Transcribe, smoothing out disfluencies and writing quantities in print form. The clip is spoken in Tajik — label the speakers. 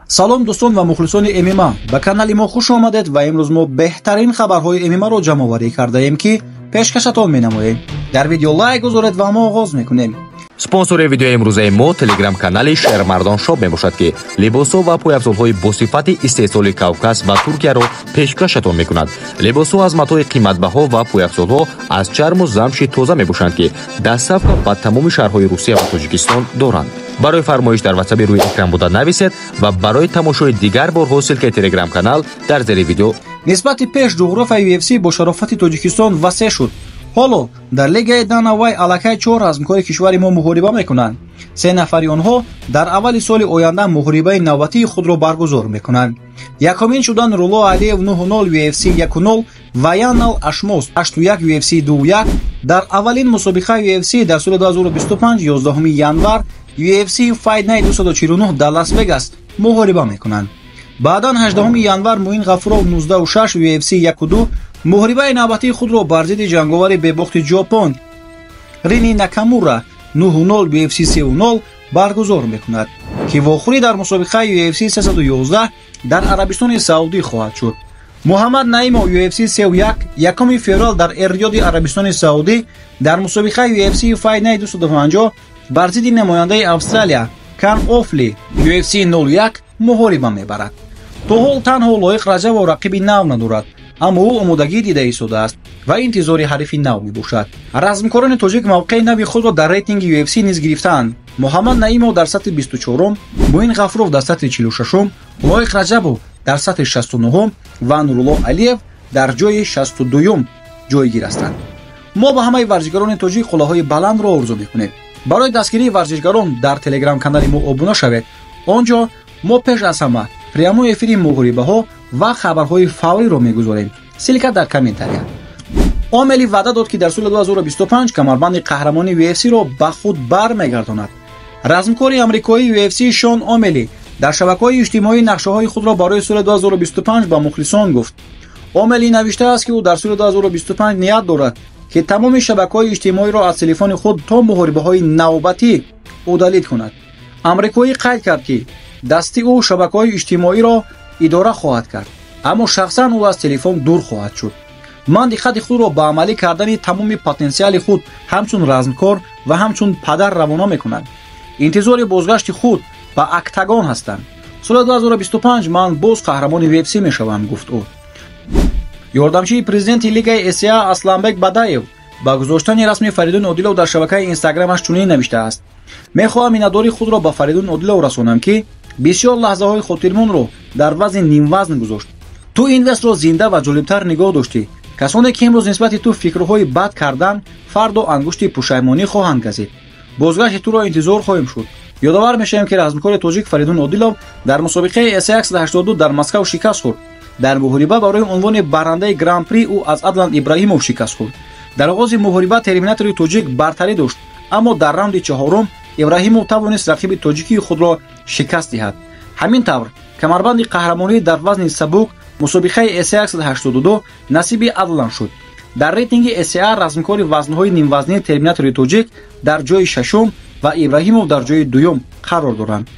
Speaker 1: Салом дӯстон ва мухлисони ММА, ба канали мо хуш омадед ва имрӯз мо беҳтарин хабарҳои ММА-ро ҷамъоварӣ кардаем, ки пешкашатон менамоем. Дар видео лайк гузоред ва мо оғоз мекунем.
Speaker 2: Спонсори видеои имрӯзаи мо телеграм-канали Шермардон Шоп мебошад, ки либосҳо ва пойафзолҳои босифати истеҳсоли Кавказ ва Туркияро пешкашатон мекунад. Либосҳо аз матои қиматбаҳо ва пойафзолҳо аз чарму замши тоза мебошанд, ки доставка ба тамоми шаҳрҳои Русия ва Тоҷикистон доранд. Барои фармоиш дар ватсаби рӯи экран буда нависед ва барои тамошои дигар борҳо ссылка и телеграм-канал дар зери видео.
Speaker 1: Нисбати пеш ҷуғрофияи UFC бо шарофати Тоҷикистон васеъ шуд. Ҳоло дар лигаи Дана Вайт аллакай чор размкори кишвари мо муҳориба мекунанд. Се нафари онҳо дар аввали соли оянда муҳорибаи навбатии худро баргузор мекунанд. Якумин шудан Нурулло Алиев 9-0 UFC 1-0 ва Янал Ашмос 8-1 UFC 2-1 дар аввалин мусобиқаи UFC дар соли 2025 11 январ UFC Fight Night 249 дар Лас-Вегас муҳориба мекунанд. Баъдан 18 январ Муин Ғафуров 19-6 UFC 1-2 муҳорибаи навбатии худро бар зидди ҷанговари бебохти Ҷопон Рини Накамура 9-0 UFC 3-0 баргузор мекунад, ки вохӯрӣ дар мусобиқаи UFC 311 дар Арабистони Саудӣ хоҳад шуд. Муҳаммад Наимов UFC 31 1 феврал дар Эрриёди Арабистони Саудӣ дар мусобиқаи UFC Fight Night 250 бар зидди намояндаи Австралия Кан Офли UFC 01 муҳориба мебарад. То ҳол танҳо Лоиқ Раҷабов рақиби нав надорад, аммо ӯ омодагӣ дида истодааст ва интизори ҳарифи нав мебошад. Размкорони тоҷик мавқеи нави худро дар рейтинги UFC низ гирифтаанд. Муҳаммад Наимов дар сатҳи 24-ум, Муин Ғафуров дар сатҳи 46-ум, Лоиқ Раҷабов дар сатҳи 69-ум ва Нурулло Алиев дар ҷои 62-юм ҷойгир ҳастанд. Мо ба ҳамаи варзишгарони тоҷик қуллаҳои баландро орзу мекунем. Барои дастгирии варзишгарон дар телеграм-канали мо обуна шавед. Он ҷо мо пеш аз ҳама прямой эфири муҳорибаҳо ва хабарҳои фавриро мегузорем. Ссылка дар комментария. Омели ваъда дод, ки дар соли 2025 камарбанди қаҳрамони UFC-ро ба худ бармегардонад. Размкори амрикоии UFC Шон Омели дар шабакаҳои иҷтимоӣ нақшаҳои худро барои соли 2025 ба мухлисон гуфт. Омели навиштааст, ки ӯ дар соли 2025 ният дорад, ки тамоми шабакаҳои иҷтимоиро аз телефони худ то муҳорибаҳои навбатӣ удалить кунад. Амрикоӣ қайд кард, ки дасти ӯ шабакаҳои иҷтимоиро идора хоҳад кард, аммо шахсан ӯ аз телефон дур хоҳад шуд. Ман диққати худро ба амалӣ кардани тамоми потенсиали худ ҳамчун размкор ва ҳамчун падар равона мекунам. Интизори бозгашти худ ба октагон ҳастам. Соли 2025 ман боз қаҳрамони UFC мешавам, гуфт ӯ. Ёрдамчии президенти лигаи СА Асланбек Бадаев ба гузоштани расми Фаридун Одилов дар шабакаи Инстаграмаш чунин навиштааст: мехоҳам миннатдории худро ба Фаридун Одилов расонам, ки бисёр лаҳзаҳои хотирмонро дар вазни нимвазн гузошт. Ту ин весро зинда ва ҷолибтар нигоҳ доштӣ. Касоне ки имрӯз нисбати ту фикрҳои бад кардан, фардо ангушти пушаймонӣ хоҳанд газид. Бозгашти туро интизор хоҳем шуд. Ёдовар мешавем, ки размкори тоҷик Фаридун Одилов дар мусобиқаи SA 182 дар Москав шикаст хӯрд. Дар муҳориба барои унвони баррандаи гран-при ӯ аз Адлан Ибраҳимов шикаст хӯрд. Дар оғози муҳориба терминатори тоҷик бартарӣ дошт, аммо дар раунди чаҳорум Ибраҳимов тавонист рақиби тоҷикии худро шикаст диҳад. Ҳамин тавр камарбанди қаҳрамонӣ дар вазни сабук мусобиқаи SA 182 насиби Адлан шуд. Дар рейтинги SA размкори вазнҳои нимвазнии терминатори тоҷик дар ҷои шашум ва Ибраҳимов дар ҷои дуюм қарор доранд.